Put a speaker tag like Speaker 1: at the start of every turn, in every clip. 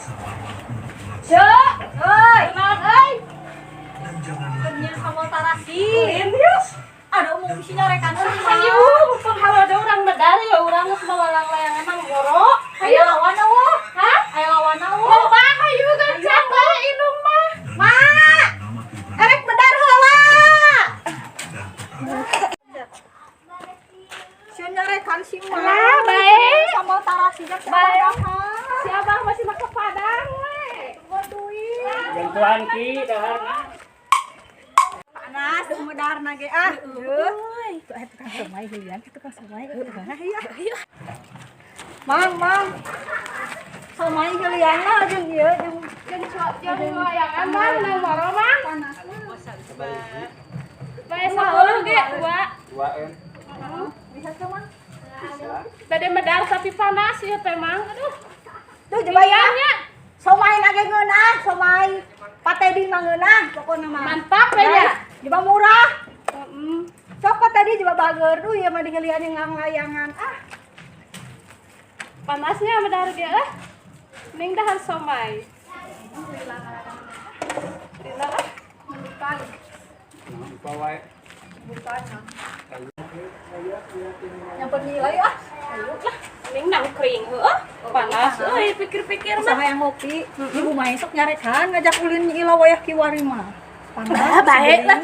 Speaker 1: Cek, euy, naon euy? Kenyang sama tarasi. Aduh, mau bisi nyarekan euy.
Speaker 2: Hayu, penghalau urang medar ya urang geus mawalang layangan mang goro.
Speaker 1: Hayu lawan eueuh.
Speaker 2: Hah?
Speaker 1: Aya lawan eueuh.
Speaker 2: Loba hayu gancang bae indung mah.
Speaker 1: Ma. Erek medar heula. Sieun nyarekan si Ma.
Speaker 2: Lah, bae.
Speaker 1: Sama tarasi nya
Speaker 2: Bae. Si Abah masih make Padang we.
Speaker 1: Duit.
Speaker 3: Bantuan ki dahar.
Speaker 1: Panas medarna ge ah. Euy, tuh aya tukang somai heuyan, tukang somai heueuh ieu. Mang, mang. Somai heulianna jeung ieu jeung
Speaker 2: Jeung layangan mang nang moro mang.
Speaker 1: panas.
Speaker 2: Bae 10 ge dua.
Speaker 3: Dua en.
Speaker 1: Bisa tuh, Mang.
Speaker 2: Bade medar tapi panas ieu teh mang. Aduh.
Speaker 1: Tuh coba ya.
Speaker 2: Nya
Speaker 1: Somai na ge ngeunah, somai Patedi mah ngeunah pokona mah.
Speaker 2: mantap we nya.
Speaker 1: Coba murah.
Speaker 2: Heeh.
Speaker 1: Sok Patedi coba bager duh ieu mah dingelian yang layangan. Ah,
Speaker 2: Panasnya medar ge ah. Ning dahar somai. Lila ah.
Speaker 1: bukan.
Speaker 3: Lupa wae.
Speaker 1: Bukan. Nyamper nilai ah.
Speaker 2: Ayo lah, ning nangkring heueuh. Panas euy pikir-pikir mah.
Speaker 1: Sama yang ngopi, ibu mah esok nyarekan ngajak ulin Nyi Ila wayah kiwari mah. Panas.
Speaker 2: Ah, baik lah.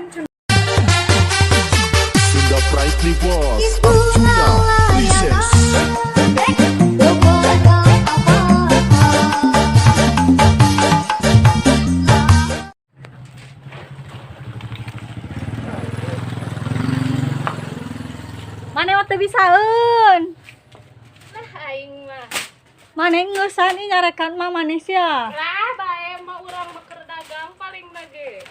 Speaker 4: Sunda Pride Rewards Arjuna Princess.
Speaker 1: Mana mah teu bisaeun.
Speaker 2: Lah aing mah.
Speaker 1: Mana ngeusan ieu nyarekan mah maneh sia.
Speaker 2: Lah bae mah urang mah keur dagang paling lagi.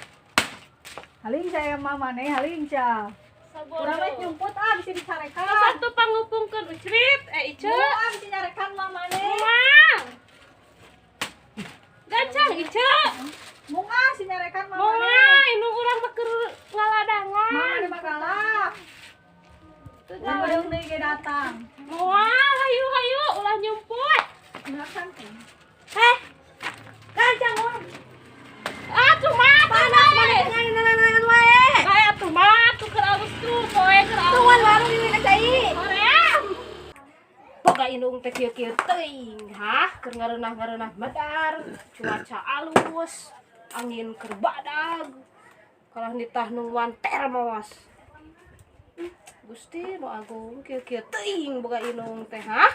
Speaker 1: Haling saya mah maneh haling sia.
Speaker 2: Sabodo.
Speaker 1: Urang mah nyumput ah bisa dicarekan.
Speaker 2: Satu pangupungkeun ucrit eh Ice.
Speaker 1: Ah bisa nyarekan mah maneh.
Speaker 2: Mang. Gancang Ice.
Speaker 1: Mung ah si nyarekan mah maneh.
Speaker 2: Moal indung urang mah keur ngaladangan.
Speaker 1: Mah maneh mah galak.
Speaker 2: Teu
Speaker 1: Urang
Speaker 2: galak.
Speaker 1: deui ge datang.
Speaker 2: Moal hayu hayu ulah nyumput.
Speaker 1: Nyarekan teh.
Speaker 2: Heh.
Speaker 1: Gancang urang.
Speaker 2: Ah cuma
Speaker 1: Panas maneh ngan wae.
Speaker 2: Bae atuh mah atuh keur alus tuh poe keur alus.
Speaker 1: Tungguan warung ini ka cai.
Speaker 2: Hoream. Boga indung teh kieu-kieu teuing, hah? Keur ngareunah-ngareunah medar, cuaca alus, angin keur badag. Kalah nitah nungguan termos. Gusti nu agung kieu-kieu teuing boga indung teh, hah?